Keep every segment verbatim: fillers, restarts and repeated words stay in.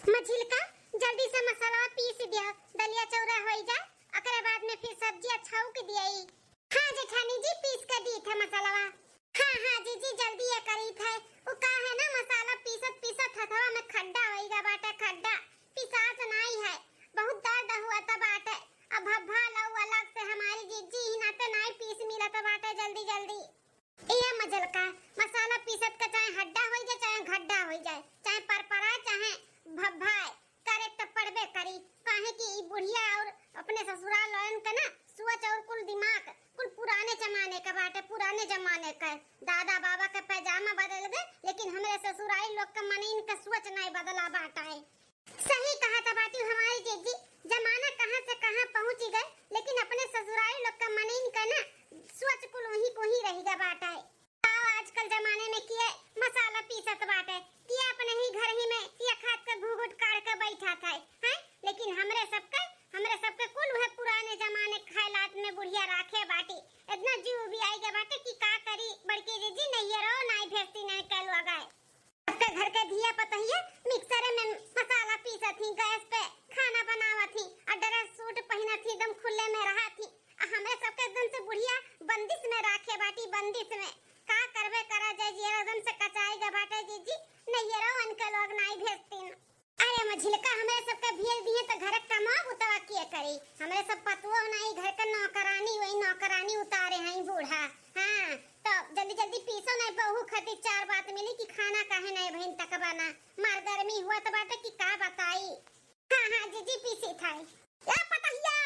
मझिलका, जल्दी से मसाला पीस दिया, दलिया चौरा होई जाए, ओकरे बाद में फिर सब्जी छौंक दियाई। हाँ जेठानी जी, पीस के दी था मसालवा। हाँ हाँ जीजी, जल्दी ये करी थे। वो का है ना, मसाला पीसत पीसत हथवा में खड्डा होई गा बाटे, खड्डा। पिसात नाई है, बहुत दर्द हुआ था बाटे। अब भभा लऊ अलग से हमारी जीजी ही नाते नाई पीस मिलत बाटे जल्दी जल्दी। ए मझिलका, मसाला पीसत का चाहे हड्डा होई जाए, चाहे घड्डा होई जाए, चाहे परपरा, चाहे भभाए, करे त पड़बे करी। काहे कि ई बुढ़िया और अपने ससुराल वालन के ना सोच और कुल दिमाग कुल पुराने जमाने का बाटे, पुराने जमाने का। दादा बाबा के पैजामा बदल गए, लेकिन हमरे ससुराल लोग के मनइन का सोच नहीं बदला बाटे। सही कहा था बाटी हमारी जीजी, जमाना कहाँ से कहाँ पहुँच गए, लेकिन अपने ससुराल लोग का मनइन का ना सोच कुल वहीं को ही रह गया बाटे। आओ आजकल जमाने में किए मसाला पीसत बाटे, किए अपने ही घर ही में किए खात के घूघूट काढ़ के बैठा था, हैं? लेकिन हमरे सबके, हमरे सबके कुल वह पुराने जमाने के ख्यालात में बुढ़िया राखे बाटी। इतना जीव भी आई गया बाटे कि का करी बड़की जीजी, नैहरो नाई भेजती नहीं कह लोग आए। सबके घर के धिया पतहिया मिक्सर में मसाला पीसत ही, गैस पे खाना बनावत ही, और ड्रेस सूट पहनत ही, एकदम खुले में रहत ही। आ हमरे सबके एकदम से बुढ़िया बंदिश में राखे बाटी, बंदिश में। का करबे करा जाए, जियरा एकदम से कचाई गए बाटे जीजी, नैहरो उनके लोग नाई भेजतीन। अरे मझिलका, हमरे सबके भेज दिए तो घर के कमा बुतवा किए करी? हमरे सब पतुआ नाई, घर के नौकरानी, वही नौकरानी उतारे हैं बूढ़ा। हाँ, तो जल्दी जल्दी पीसो, नहीं बहू खातिर चार बात मिली कि खाना काहे नहीं बहिन तक बना। मार गर्मी हुआ तो बाटे कि का बताई। हाँ हाँ जीजी, पीसी था। ए पतहिया,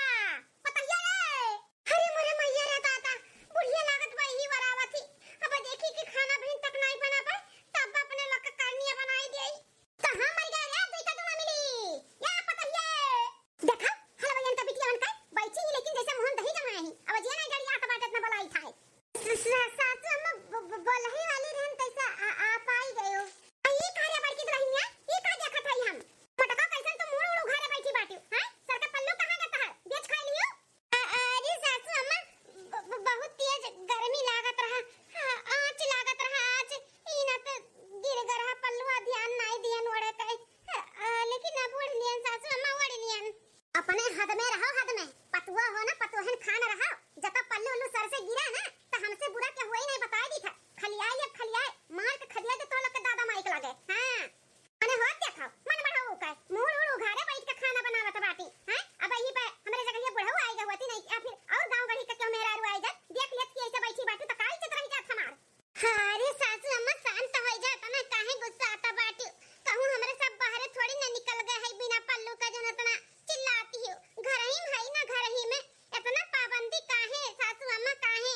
पतहिया रे। अरे मोरे मैया रे दादा, बुढ़िया लागत बा यही वरावत ही। अब देखी कि खाना बहिन तक नाई बना पाए, तब अपने लोग के करनिया बनाई देई। कहाँ मर गया रे दुई का दूना मिली? ए पतहिया। देखा, हलवैयन का बिटिया बनकर बैठी ही, लेकिन जैसे मुहन दही जमाए ही। अब जिया नहीं गड़िया तो बाटे इतना बलाई था। स-, स-, सासू अम्मा ब-, ब-, बोलही वाली रहन, कैसे आ, आ पाई गयो? आ, ई का रे बड़की दुल्हनिया, ई का देखत हई हम? मोटका कैसन तू मुड़ उड़ उघारे बैठी बाटियो, हैं? सर का पल्लू कहाँ गता है? बेच खाई लियो? अ-, अरे सासू अम्मा, ब-, ब-, बहुत तेज गर्मी लागत रहा, आ, आँच लागत रहा, आँच, ई ना तो गिर गरहा पल्लू, आ ध्यान नाई दिहन ओढ़े के, आ, लेकिन अब ओढ़ लियन सासू अम्मा, ओढ़ लियन। अपने हद में रहो, हद में। पतुआ हो ना, पतुहन खान रहो। जब पल्लू उल्लू सर से गिरा ना, तो हमसे बुरा केहू ही नहीं बताई दी था। खलियाई अब खलियाई, मार के खदिया दे तो लोग के दादा माई के लगे। हाँ। मने होत देखो, मन बढ़ाऊ का, मुड़ उड़ उघारे बैठ के खाना बनावत बाटी। हैं? अब यही पे हमरे जगह ये बुढ़ऊ आई गए होती नहीं, या फिर और गाँव गढ़ी के केहू मेहरारू आई जात, देख लेत कि ऐसे बैठी बाटी, तो का इज्जत रह जात हमार। हाँ रे सासू अम्मा, शांत हो जा, तना काहे गुस्सा आता बाटी? कहूँ हमरे सब बाहरे थोड़ी ना निकल गए है बिना पल्लू का, जन इतना चिल्लाती हो। घर ही में है ना, घर ही में इतना पाबंदी काहे सासू अम्मा, काहे?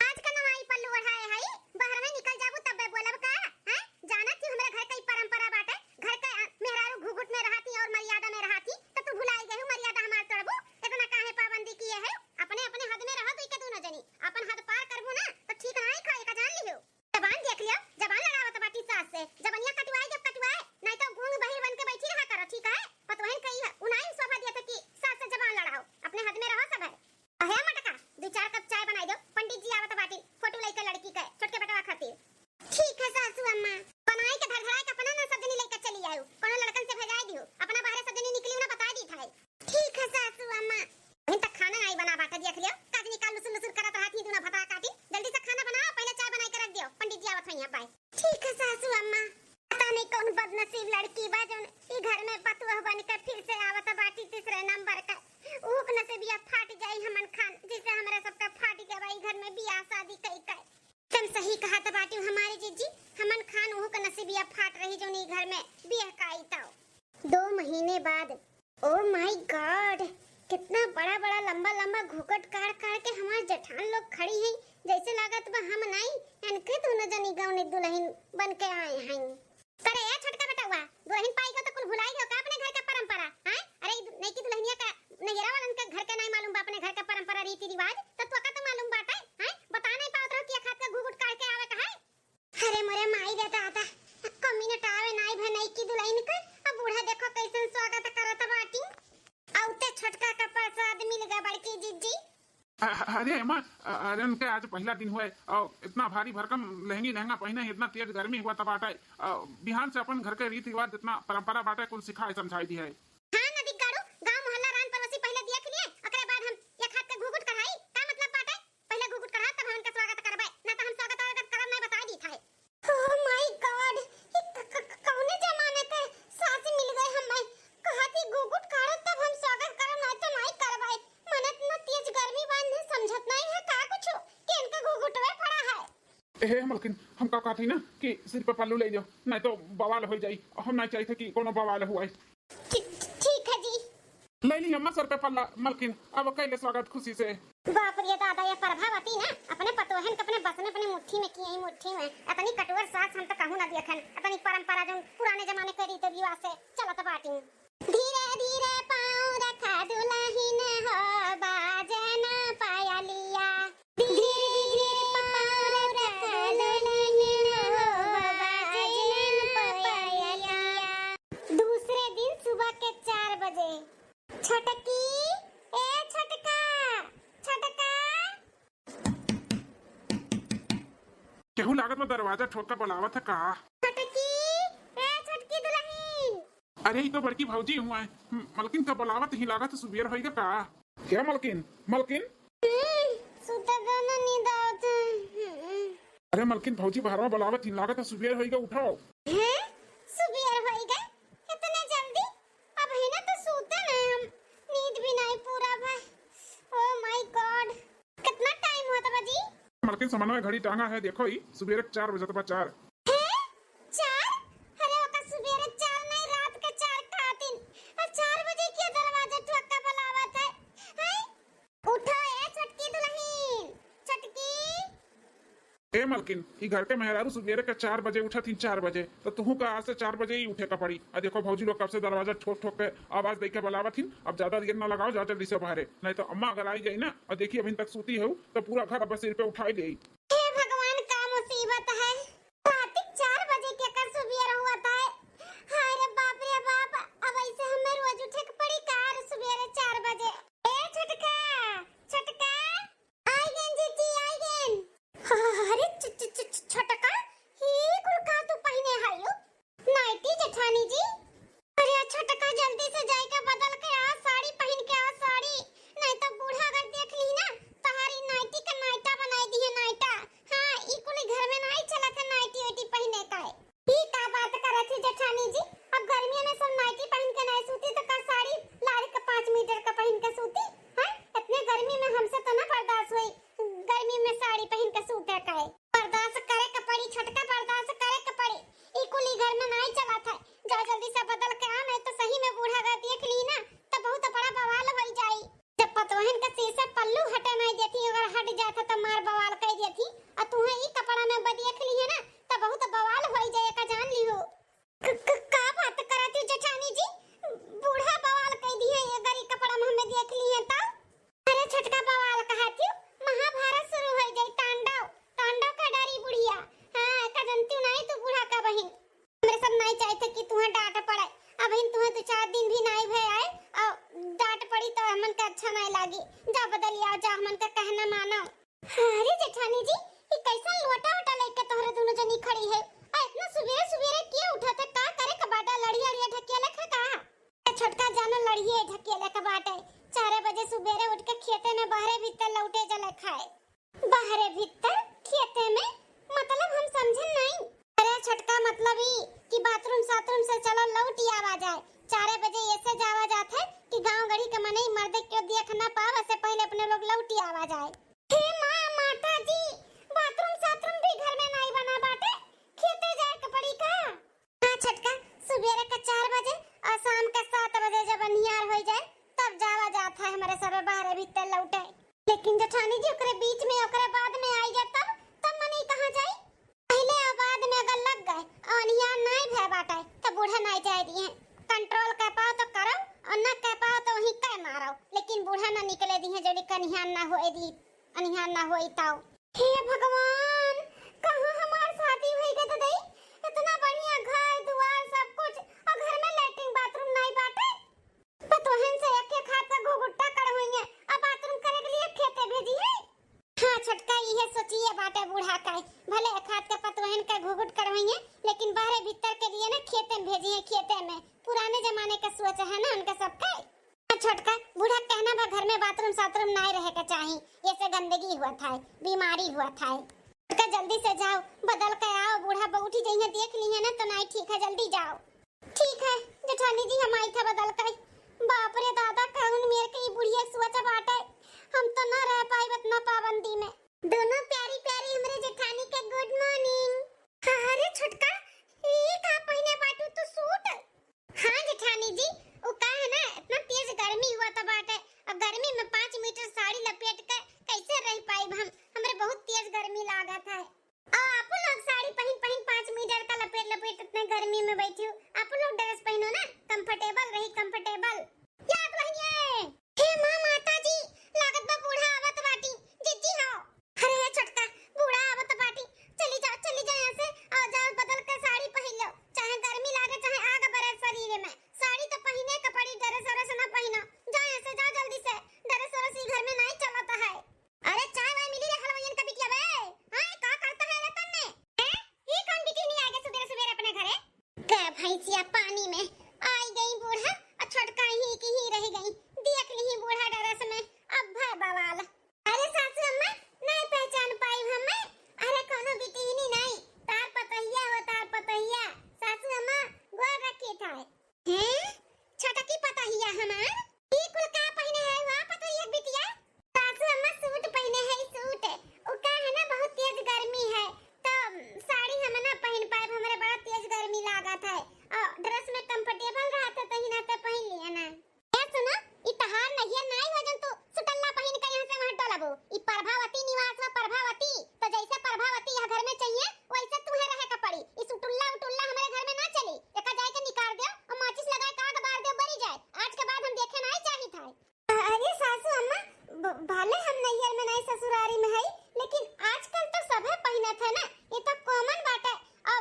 आज का नवाई पल्लू ओढ़ाए है, बाहर में निकल जाबू तब बोलब का? हैं? जानत ही हमरे घर का ई परंपरा बाटे, घर के, अ, मेहरारू घुघुट में रहती और मर्यादा में रहती, तो तू भुलाई गई मर्यादा हमार तोड़बू? इतना काहे पाबंदी किए है? अपने, अपने हद में रहो, दुई के दोनों जनी। अपन हद पार करबू ना, तो ठीक नाई खाए का, जान लियो। जबान देख लियो, जबान लड़ावत बाटी सास से। जबनिया कटवाए जब कटवाए, नाई तो गूंग बहिर बन के बैठी रहा करो, ठीक है? पतोहन कही है, उनाई शोभा दिया था कि सास से जबान लड़ाओ। अपने हद में रहो सब है। अहे मटका, दो चार कप चाय बनाई दो, पंडित जी आवत बाटी, फोटो लेके लड़की के, छोटके बेटवा खातिर। ठीक है सासू अम्मा। बनाई के धड़धड़ाई के अपना ना सब जनी लेके चली आयो, कोनो लड़कन से भेजाई दियो, अपना बाहरे सब जनी निकली ना बताई दी था। ठीक है सासू अम्मा। अभी तक खाना आई बना बाटा, देख लियो। काजनी का लुसुर लुसुर करत रहत ही दूना भता काटी। जल्दी से खाना बनाओ, पहले चाय बनाई के रख दियो। पंडित जी आवत हैं यहाँ पाए। ठीक है सासू अम्मा। पता नहीं कौन बदनसीब लड़की बा जौन ई घर में पतुआ बन के फिर से आवत बाटी तीसरे नंबर का। ऊक नसीबिया फाट जाई हमन खान, जैसे हमरा सबका फाट गया बा ई घर में बियाह शादी कई कई। तुम सही कहत बाटी हमारी जीजी, हमन खान ऊक नसीबिया फाट रही जौन ई घर में बियाह का आई ताऊ। दो महीने बाद। Oh my God, कितना बड़ा बड़ा लंबा लंबा घूंघट काढ़ काढ़ के हमार जेठान लोग खड़ी हैं, जैसे लागत बा हम नाई, इनके दोनों जनी गौने दुल्हन बन के आए हैं। करे ए छोटका बेटवा, दुल्हन पाई गो तो कुल भुलाई गो का अपने घर का परंपरा, हैं? अरे ई दु-, नई की दुल्हनिया का नैहरा वालन के घर के नाई मालूम बा अपने घर का परंपरा रीति रिवाज, तो तोका तो मालूम बाटे, हैं? बता नहीं पावत रहो कि एक हाथ का घूंघट काढ़ के आवे का है? अरे मोरे माई रे दादा, एको मिनट आवे नाई भे नई की दुल्हन के, अब बूढ़ा देखो कैसन स्वागत करत बाटी। औते छोटका का प्रसाद मिल गया बड़की जीजी। अ-, अरे अम्मा, अ-, अरे उनके आज पहिला दिन हुए और इतना भारी भरकम लहंगी लहंगा पहिने, इतना तेज गर्मी हुआ तब बाटे। अ, बिहान से अपन घर के रीति रिवाज जितना परंपरा बाटे कुल सिखाए समझाए दिहे। हाँ नदी गाड़ू, गाँव मोहल्ला रान पड़ोसी पहिले देख लिए, ओकरे बाद हम एक हाथ के घूघूट कढ़ाई, का मतलब बाटे? पहिले घूघूट कढ़ा तब हमन के स्वागत करबे, ना तो हम स्वागत वागत करब नहीं, बताए दी था। Oh my God, ये क-, क-, क-, कौने जमाने के सास मिल गए हमें? कहा थी घूघूट काढ़ो तब हम स्वागत करब, नहीं तो नहीं करबे। मने इतना तेज गर्मी बा, इन्हें समझत नहीं है का कुछ कि इनका घूघूटवे पड़ा है। ए मलकिन, हम का कहत हई ना कि सिर पे पल्लू ले जाओ, नहीं तो बवाल हो जाई। हम नहीं चाहिए कि कोनो बवाल हुआ। ठीक, ठीक है जी। ले ली अम्मा सर पे पल्ला, मलकिन, अब कैले स्वागत खुशी से। बाप रे दादा, ये प्रभावती ना अपने पतोहन के अपने बस में, अपने मुट्ठी में किए ही मुट्ठी में। अतनी कटुअर सास हम तो कहूँ ना देखन, अतनी परंपरा जो पुराने जमाने के रीति रिवाज से चलत बाटी। धीरे धीरे पाँव रखा दुलहिन हो, बाजे ना पायलिया। धीरे धीरे पाँव रखा दुलहिन हो, बाजे ना पायलिया। दूसरे दिन सुबह के चार बजे, छोटकी, ए छोटका, छोटका। केहू लागत बा दरवाजा ठोक के बुलावत है का? छोटकी, ए छोटकी दुलहिन। अरे, ई तो बड़की भौजी हुआ है। म-, मलकिन का बुलावत ही लागत सुबेर होइगा का? क्या मलकिन? मलकिन? हम्म, सुता गाना नींद आवत है। हम्म। अरे मलकिन, भौजी बहरवा बुलावत ही लागत सुबेर होइगा, उठाओ। हैं? सुबेर होइगा? इतने जल्दी? अब है ना तो सूते ना हम, नींद भी नहीं पूरा भा। Oh my God, कितना टाइम हुआ था बाजी? मलकिन, समनवा घड़ी टांगा है, देखो ही, सुबेरे चार बजत बा, चार। हैं? चार? अरे ओका सुबेरे चार नहीं, रात के चार खातिन। और चार बजे के दरवाजा ठोक के बुलावत है। हैं? उठो ए छोटकी दुलहिन, छोटकी। ए मलकिन, ई घर के मेहरारू सुबेरे के चार बजे उठत ही, चार बजे, तो तुहू का आज से चार बजे ही उठे का पड़ी। आ देखो भौजी लोग कब से दरवाजा ठोक ठोक के आवाज दे के बुलावत ही। अब ज्यादा देर ना लगाओ, जाओ जल्दी से बाहरे, नहीं तो अम्मा अगर आई गई ना और देखी अभी तक सूती हो तो पूरा घर अब सिर पे उठाई ले। हे भगवान, का मुसीबत है, रात के चार बजे के कर सुबेर हुआ था। हाय रे बाप रे बाप, अब ऐसे हमें रोज उठे के पड़ी का रे सुबेरे चार बजे? ए छोटका, छोटका। आइ गेन जीजी, आइ गेन। अरे छ-, छ-, छ-, छ-, छोटका, ई कुल का तू पहिने हायो? नाइटी जेठानी जी। अरे छोटका, जल्दी से जाइके बदल के आ, साड़ी पहिन के आ, साड़ी। नहीं तो बूढ़ा अगर देख ली ना, तोहारी नाइटी का नाइटा बनाई दिहे, नाइटा। हाँ, ई कुल घर में नहीं चलत है नाइटी वाइटी पहिने का। ई का बात करत ही जेठानी जी? अब गर्मिया में सब नाइटी पहिन के नहीं सूती तो का साड़ी लाड़ के पाँच मीटर का पहिन के सूती? हैं? इतने गर्मी में हमसे तो ना बर्दाश्त होई, गर्मी में साड़ी पहिन के सूते का। बर्दाश्त करे के पड़ी छोटका, बर्दाश्त करे के पड़ी। ई कुल ई घर में नहीं चलत है। जा जल्दी से बदल के आ, नहीं तो सही में बूढ़ा अगर देख ली ना तो बहुत बड़ा बवाल होई जाई। जब पतोहन के सिर से पल्लू हटे नहीं देती, अगर हट जात है तो मार बवाल कर देती। और तुहें ई कपड़ा में ब-, देख ली है ना तो बहुत बवाल होई जाए का, जान ली हो। क-, क-, का बात करत हो जेठानी जी? बूढ़ा बवाल कर दी है अगर ई कपड़ा में हमें देख ली है तो। अरे छोटका, बवाल कहत हो, महाभारत शुरू हो जाई, तांडव, तांडव का डरी बुढ़िया। हाँ, का जनती नहीं तू बूढ़ा का बहिन। हमरे सब नहीं चाहते कि तुहें डांट पड़े। अबहिन तुहें दो चार दिन भी नहीं भय आए और डांट पड़ी तो हमन के अच्छा नहीं लागी। जा बदलिया, जा, हमन का कहना मानो। अरे जेठानी जी, ये कैसन लोटा वोटा लेके तोहरे दोनों जनी खड़ी है? आ इतना सुबेरे सुबेरे किया उठा थे? का करे के बाटा? लड़िया अड़िया ढकिया लेखा का? ए छोटका जानो लड़िए ढकिया लेके बाटे। चारे बजे सुबेरे उठ के खेते में बहरे भीतर लौटे जले खाए। बाहरे भीतर खेते में, मतलब हम समझन नहीं। अरे छोटका, मतलब ई कि बाथरूम साथरूम से चलो लौट ही आवा जाए। चारे बजे ऐसे जावा जात है कि गांव गढ़ी के मनई मर्दे क्यों देख ना पावे, से पहले अपने लोग लौट ही आवा जाए। हे माँ, माता जी, बाथरूम साथरूम भी घर में नहीं बना बाटे, खेते जाए के पड़ी का? हाँ छोटका, सुबेरे के चार बजे और शाम के सात बजे जब अन्हियार हो जाए, तब जावा जात है हमारे सबे बाहरे भीतर लौटे। लेकिन जेठानी जी, ओकरे बीच में, ओकरे बाद में आई गए तब, तब मनई कहाँ जाई? पहले और बाद में अगर लग गए और अन्हियार नहीं भय बाटे, तो बूढ़ा नहीं जाए दिए। कंट्रोल कर पाओ तो करो और ना कर पाओ तो वहीं कर मारो, लेकिन बूढ़ा ना निकले दिए, जोड़ी कन्हियार ना होए दी, अन्हियार ना होई ताऊ। हे भगवान, कहाँ हमार शादी भई गए ददई? इतना बढ़िया घर दुआर सब कुछ, और घर में लेटरिन बाथरूम नहीं बाटे। पतोहन से एक एक हाथ का घुघुट्टा कड़ होइए, अब बाथरूम करे के लिए खेते भेजी के सोच है ना उनके सबके। छोटका, बूढ़ा कहना बा घर में बाथरूम साथरूम नाई रहे के चाही, ये से गंदगी हुआ था, बीमारी हुआ था। छोटका जल्दी से जाओ, बदल के आओ, बूढ़ा बा उठी जइहे देख लिहे ना तो नाई ठीक है, जल्दी जाओ। ठीक है जेठानी जी, हम आई था बदल के। बाप रे दादा, कहून मेर के ई बुढ़िया सोच बाटे, हम तो ना रह पाइब इतना पाबंदी में। दोनों प्यारी प्यारी हमरे जेठानी के good morning। अरे छोटका, ई का पहिने बाटू तू सूट? हाँ जेठानी जी, उ का है ना, इतना तेज गर्मी हुआ था बाटे, और गर्मी में पाँच मीटर साड़ी लपेट के कैसे रह पाइब हम? हमरे बहुत तेज गर्मी लागत है। और आप लोग साड़ी पहिन पहिन पाँच मीटर का लपेट लपेट इतने गर्मी में बैठी हो, आप लोग ड्रेस पहनो ना, कंफर्टेबल रही, कंफर्टेबल। या दुल्हनिया, हे माँ माता जी, लागत बा बूढ़ा आवत बाटी, जिज्जी हो। अरे हे छोटका, बूढ़ा आवत बाटी, चली जाओ, चली जाओ यहाँ से, और जाओ बदल के साड़ी पहिन लो, चाहे गर्मी लागे, चाहे आग बरे शरीर में, साड़ी तो पहिने के पड़ी, ड्रेस व्रेस ना पहिनो, जाओ यहाँ से, जाओ जल्दी से, ड्रेस व्रेस ई घर में नहीं चलत है। अरे चाय वाय मिली रे हलवाइयन का बिटिया बे, हाँ का करता है रे तन्ने, हैं? ई कौन बिटिया नहीं आगे सुबेरे सुबेरे अपने घरे? का भैंसिया पानी में आई गई बूढ़ा, और छोटका ही की ही रह गई। देख ली बूढ़ा डरस में, अब भय बवाल। अरे सासू अम्मा, नहीं पहचान पाई हमें। अरे कोनो बिटिहनी नहीं, तार पतोहिया हो, तार पतोहिया। सासू अम्मा, गोर रखी था। हैं? छोटकी पतोहिया हमार? ई कुल का पहिने है हुआ पतोहिया के बिटिया? सासू अम्मा सूट पहिने है, सूट। उ का है ना, बहुत तेज गर्मी है, तो साड़ी हम ना पहिन पाए, हमरे बड़ा तेज गर्मी लागत है। और ड्रेस में कंफर्टेबल रहत है, तो ही नाते पहिन लिया ना। ए सुनो, ई तहार नैहर नाई हो जन तू सुटल्ला पहिन के यहाँ से वहाँ डोलबू। ई प्रभावती निवास बा, प्रभावती। तो जैसे प्रभावती यह घर में चाहिए, वैसे तुम्हें रहे के पड़ी। ई सुटुल्ला उटुल्ला हमरे घर में ना चली। एका जाए के निकाल दे और माचिस लगाए के आग बार दे, बरी जाए। आज के बाद हम देखे नाई चाहित है। अरे सासू अम्मा, भ-, भले हम नैहर में नाई ससुरारी में है, लेकिन आजकल तो सभे पहिनत है ना, ये तो कॉमन बात है। और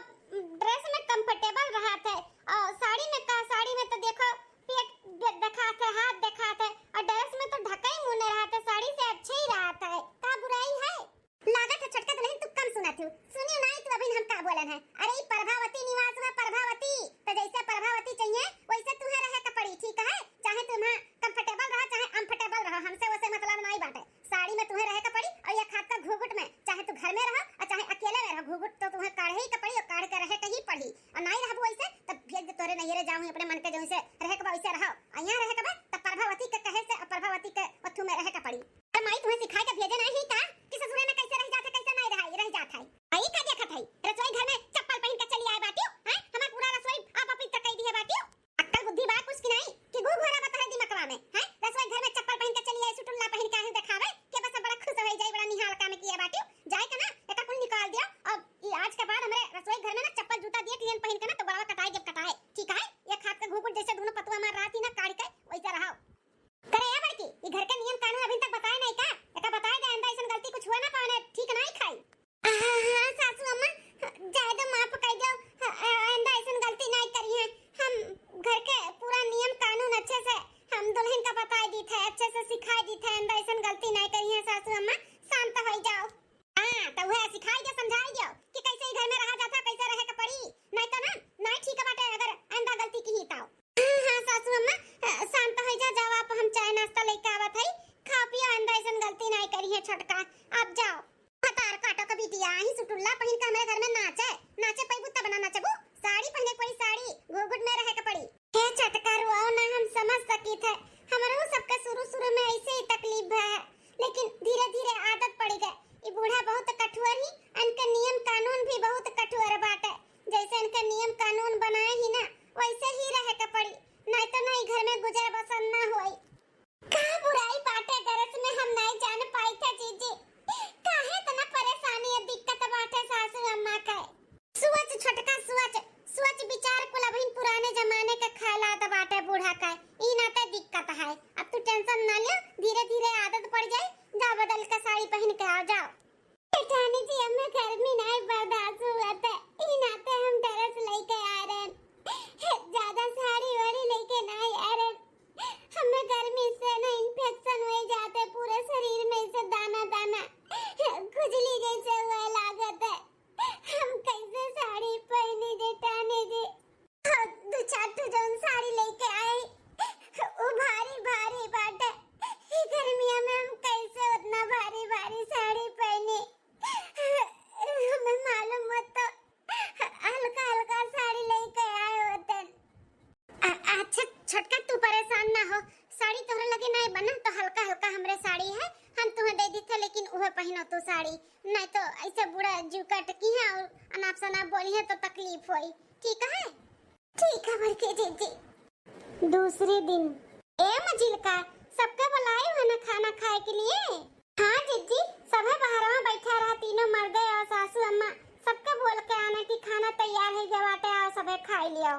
ड्रेस में कंफर्टेबल रहत है, और साड़ी में का, साड़ी में तो देखो पेट दे-, देखात है, हाथ देखात है, और ड्रेस में तो ढका ही मुँह नहीं रहत है, साड़ी से अच्छे ही रहत है, का बुराई है? लागत है छोटका दुल्हन तू कम सुनत हो, सुनियो नाई तू अभी हम का बोलन है। अरे ई प्रभावती निवास में प्रभावती, तो जैसे प्रभावती चाहिए वैसे तुम्हें रहे के पड़ी, ठीक है? चाहे तुम कंफर्टेबल रहो चाहे अनफर्टेबल रहो, हमसे वैसे मतलब नाई बाटे। साड़ी में तुम्हें रहे के पड़ी और ये खाद का घूघुट में, चाहे तू घर में रहो और चाहे अकेले में रहो, घूघुट तो तुम्हें काढ़े ही के पड़ी और काढ़ के रहे के ही पड़ी। और नाई रहबू ऐसे तब भेज दे तोरे नैहरे, जाऊँ अपने मन के जैसे रहे के बा वैसे रहो। और यहाँ रहे के बा तब प्रभावती के कहे से और प्रभावती के ओथू में रहे के पड़ी। अरे माई तुम्हें सिखाए के भेजे नहीं का कि ससुरे में कैसे रह जात है, कैसे नहीं रह, रह जात है। आई का देखत है, रसोई घर में चप्पल पहन के चली आए बाटियो, हैं? हमार पूरा रसोई आप अपवित्र कर दिए बाटियो। अक्कल बुद्धि बा कुछ की नहीं कि घू घोरा बता है दिमकवा में, हैं? रसोई घर में चप्पल पहन के चली आए, सुटुल्ला पहन के आहे देखावे, के बस बड़ा खुश हो जाए, बड़ा निहाल काम किए बाटियो। जाए के ना, एका कुल निकाल दियो। अब ई आज के बाद हमरे रसोई घर में ना चप्पल जूता दिए टियन पहन के ना तो गोड़वा कटाए जब कटाए, ठीक है? ये खाद के घूघुट जैसे दोनों पतुआ मार रहा थी ना काढ़ के, वैसे रहो। करे ए बड़की, ई घर के नियम कानून अभी तक बताए नहीं का? एका बताए दे, आइंदा ऐसन गलती कुछ हुआ ना पावे, ठीक नहीं खाई। हाँ, हाँ, सासू अम्मा, जाए दो, माफ कर दो। हाँ, आइंदा ऐसन गलती नहीं करी है। हम घर के पूरा नियम कानून अच्छे से हम दुल्हन का बताए दी थे, अच्छे से सिखाए दी थे, आइंदा ऐसन गलती नहीं करी है सासू अम्मा, शांत हो जाओ। हाँ, तो वह सिखाई दे, समझाई दो कि कैसे ई घर में रहा जाता, कैसे रहे के पड़ी, नहीं तो ना, नहीं ठीक बाटे अगर आइंदा गलती की ही ताओ। हाँ, हाँ, सासू अम्मा, अ, शांत हो जा, जाओ आप, हम चाय नाश्ता लेके आवत हई, खाओ पियो, आइंदा ऐसन गलती नहीं करी है छोटका, आप जाओ। भतार काटो के बिटिया, ही सुटुल्ला पहिन के हमरे घर में नाचे, नाचे पैबू तब ना नचबू, साड़ी पहने के पड़ी, साड़ी, घूघुट में रहे के पड़ी। हे छोटका रुआओ ना, हम समझ सकी थे, हमरो सबके शुरू शुरू में ऐसे ही तकलीफ भय है, लेकिन धीरे धीरे आदत पड़ गए। ई बूढ़ा बहुत कठोर ही, इनके नियम कानून भी बहुत कठोर बाटे। जैसे इनका नियम कानून बनाए ही ना, वैसे ही रहे के पड़ी, नहीं तो ना ई घर में गुजर बसर ना होई। का बुराई बाटे गरज में हम नहीं जान पाई थे जीजी, काहे इतना परेशानी और दिक्कत बाटे सासू अम्मा के? सोच छोटका सोच, सोच विचार कुल अबहिन पुराने जमाने के ख्यालात बाटे बूढ़ा के, ई नाते दिक्कत है। अब तू टेंशन ना लियो, धीरे धीरे आदत पड़ जाई। जाओ बदल के साड़ी पहन के आओ, जाओ। जेठानी जी, हमें गर्मी नहीं बर्दाश्त हुआ था, ई नाते हम ड्रेस लेके आ रहे हैं। ज्यादा साड़ी छोटका, तू परेशान ना हो, साड़ी तोहरे लगे नाई बना, तो हल्का हल्का हमरे साड़ी है, हम तुहे दे दीथे, लेकिन उहे पहिनो तू साड़ी, नाई तो ऐसे बूढ़ा जीव कटकी है और अनाप शनाप बोली है तो तकलीफ होई। ठीक है? ठीक है बड़की जीजी। दूसरे दिन। ए मझिलका, सबके बुलाए हो ना खाना खाए के लिए? हाँ जीजी, सभे बाहरवा बैठा रहा, तीनों मर्दे और सासू अम्मा, सबके बोल के आना कि खाना तैयार है गए बाटे, आओ सभे खाई लियो।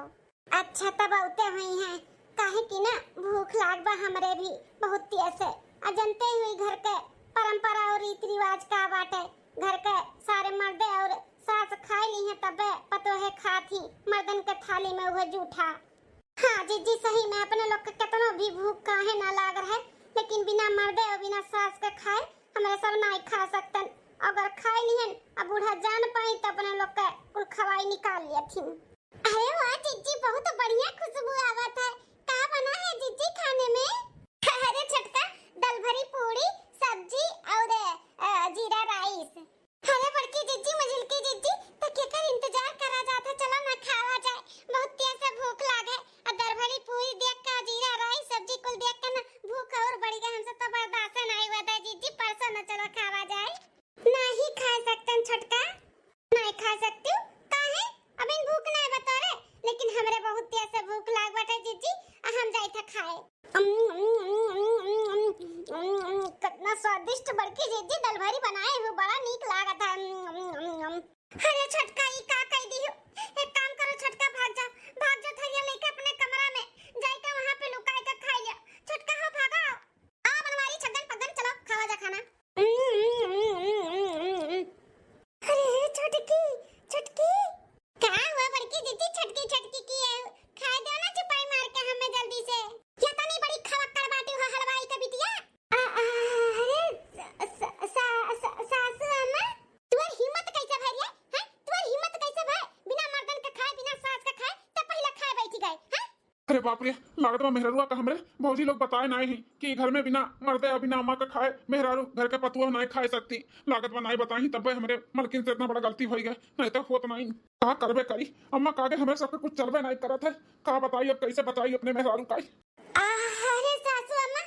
अच्छा, तब औते हुई हैं, काहे कि ना भूख लाग बा हमरे भी बहुत तेज से। आ जनते हुई घर के परंपरा और रीति रिवाज का बाटे, घर के सारे मर्दे और सास खाए ली हैं, तबे पतोहे खात ही मर्दन के थाली में उहे जूठा। हाँ जीजी, सही में अपने लोग के केतनो भी भूख काहे ना लाग रहे, लेकिन बिना मर्दे और बिना सास के खाए हमरे सब नाई खा सकतन। अगर खाए लिहन, अब बूढ़ा जान पाई तो अपने लोग के कुल खवाई निकाल लियथिन। अरे वाह जीजी, बहुत बढ़िया खुशबू आवत है। का बना है जीजी खाने में? अरे छोटका, दल भरी पूरी, सब्जी और, अ, जीरा राइस। अरे बड़की जीजी, मझिलकी जीजी, त केकर इंतजार करा जात है? चलो ना खावा जाए, बहुत तेज से भूख लागे। आ दल भरी पूरी देख के, जीरा राइस सब्जी कुल देख के ना भूख और बढ़ गया, हमसे तो बर्दाश्त नहीं हुआ था जीजी, परसों न चलो खावा जाए। नहीं खा सकतन छोटका। नहीं खा सकती हूँ। काहे? अभी भूख नहीं बता रे, लेकिन हमरे बहुत तेज से भूख लाग बाटे जीजी, आ हम जाई था खाए। अम, अम, अम, कितना स्वादिष्ट बड़की जीजी दलभरी बनाए हो, बड़ा नीक लागत है। अम, अम, अम, अम। अरे छोटका, ई का कह दी हो? एक काम करो छोटका, भाग जाओ, भाग जाओ, थरिया लेके अपने कमरा में जाई के वहाँ पे लुकाई के खाई लिया। छोटका हो, भागो। आ बनवारी छगन पगन, चलो खावा जा खाना। अरे छोटकी, छोटकी। का हुआ बड़की दीदी, छोटकी छोटकी की है? खाए दो ना चुपाई मार के हमें जल्दी से। या तनी बड़ी खवक्कड़ बाटी हो हलवाई के बिटिया। आ, आ, अरे स-, स-, सा-, सा-, सासू अम्मा, तुअर हिम्मत कैसे भई रे? हैं? तुअर हिम्मत कैसे भई? बिना मर्दन के खाए, बिना सास के खाए, तब पहले खाए बैठी गए, हैं? अरे बाप रे, लागत बा मेहररुआ का हमरे भौजी लोग बताए नाई ही कि घर में बिना मर्दे और बिना अम्मा का खाए मेहरारू घर के पतुआ नाई खाए सकती। लागत बा नाई बताई, तब्बे हमरे मलकिन से इतना बड़ा गलती होई गए, नहीं तो होत नाई। का करबे करी, अम्मा का आगे हमरे सबके कुछ चलबे नाई करत है। का बताई, अब कैसे बताई अपने मेहरारू का? आ, अरे सासू अम्मा,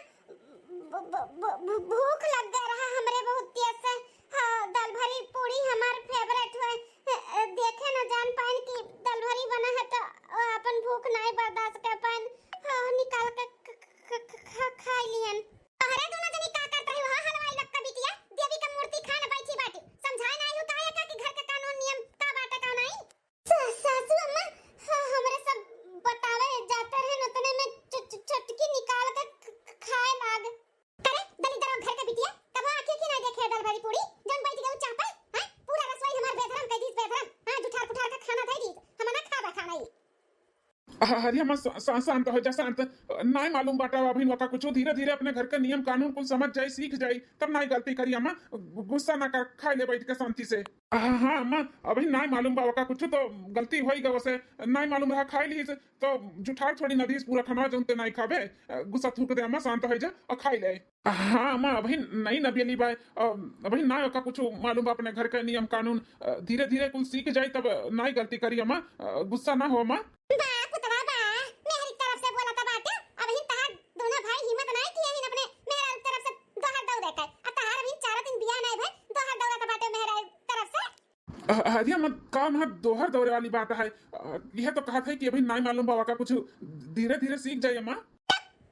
ब-, ब-, ब-, ब-, भूख लग गए रहा हमरे बहुत तेज से। हाँ, दाल भरी पूरी हमार favourite है। अ, अ, देखे न जान पाइन कि दाल भरी बना है तो, अ, अपन भूख नाई बर्दाश्त कर पाइन। हाँ, निकाल के ख-, ख-, ख-, ख-, खा लियन। अरे दोनों जनी का करत रही हो? हलवाई लोग का बिटिया, देवी का मूर्ति खान बैठी बाटी। समझाए नाई हो काहे का कि घर का कानून नियम का बाटे का नाई? सा-, सासू अम्मा, ह-, हमरे सब बतावे जाते रहे, उतने में च-, च-, छोटकी निकाल के ख-, ख-, खाए लाग। करे, दलिद्दर घर के बिटिया, कबो आँखी की ना देखे दाल भरी पूरी, जौन बैठ गए चापे, हैं? पूरा रसोई हमार बेधरम कह दीस, बेधरम। हाँ, जुठार पुठार का खाना दे दीस, हम ना खाबे खाना ही। अ-, अरे अम्मा, शा-, शा-, शांत हो जा, शांत। नाई मालूम बाटा अभिन वका कुछ, धीरे धीरे अपने घर के नियम कानून कुल समझ जाई, सीख जाई, तब नाई गलती करी अम्मा। गु-, गुस्सा ना कर, खाए ले बैठ के शांति से। हाँ, हाँ, अम्मा, अभी नाई मालूम बा ओका कुछ, तो गलती होई गवा से, नाई मालूम रहा, खाई लीस, तो जुठार थोड़ी नदीस पूरा खाना जौन ते नाई खाबे, अ, गुस्सा थूक दे अम्मा, शांत होई जा और खाई ले। हाँ, अम्मा, अभी नाई नबियली बा, अ, अभी ना ओका कुछ मालूम बा अपने घर के नियम कानून, अ, धीरे धीरे कुल सीख जाई तब नाई गलती करी अम्मा, अ, गुस्सा ना हो अम्मा। बा, पुतवा बा, मेहरी तरफ से बोला था बाटे, अभी तहार दोनों भाई हिम्मत नाई किए हिन अपने मेहरा तरफ से दोहर दौड़े के, आ तहार अभी चारों दिन बियाह नाई भए, दोहर दौड़ा था बाटे मेहरा तरफ से। अ-, अरे अम्मा, का अम्मा दोहर दौरे वाली बात है? अ, यह तो कहत है कि अभी नाई मालूम बा ओका कुछ, धीरे धीरे सीख जाई अम्मा।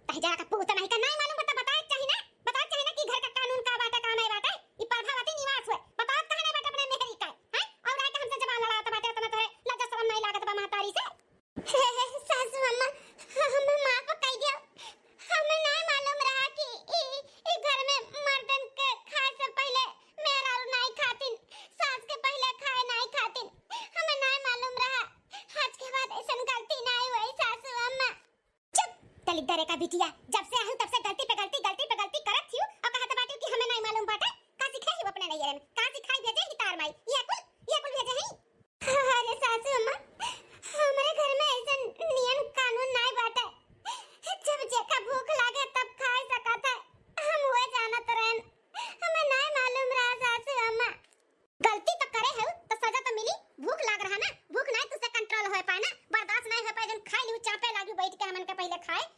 तही जरा का पूत नहीं का नाई मालूम बता, बताए चाही ना, बताए चाही ना कि घर का कानून का बाटे, का नाई बाटे। ई प्रभावती निवास हुए, बताओ कहे नाई बाटे अपने मेहरी का, हैं? और आके हमसे जबान लड़ात बाटे, उतना तोहे लज्जा शरम नाई लागत बा महतारी से? हे, हे, सासू अम्मा, हमें माफ कई दियो। हमें नाई मालूम रहा कि ई, ई घर में मर्दन के खाए से पहले मेहरारू नाई खातिन, सास के पहले खाए नाई खातिन। हमें नाई मालूम रहा। आज के बाद ऐसन गलती नाई होई, सासू अम्मा। चुप, दलिद्दर का बिटिया, जब से आहू तब से गलती पे गलती, गलती पे गलती करत हियो और कहत बाटियो कि हमें नाई मालूम बाटे। का सिखाई हो अपने नैयरन? का सिखाई भेजे ही तार माई? ये कुल, ये कुल भेजे ही? अरे सासू अम्मा, हमरे घर में ऐसन नियम कानून नाई बाटे। जब जेका भूख लागे तब खाए सकत है। हम उहे जानत रहन। हमें नाई मालूम रहा सासू अम्मा। गलती तो करे हऊ तो सजा तो मिली। भूख लाग रहा ना, भूख नाई तुझसे control होए पाए ना, बर्दाश्त नाई होए पाए, जन खाए लिहू, चापे लागी बैठ के हमन के पहले खाए।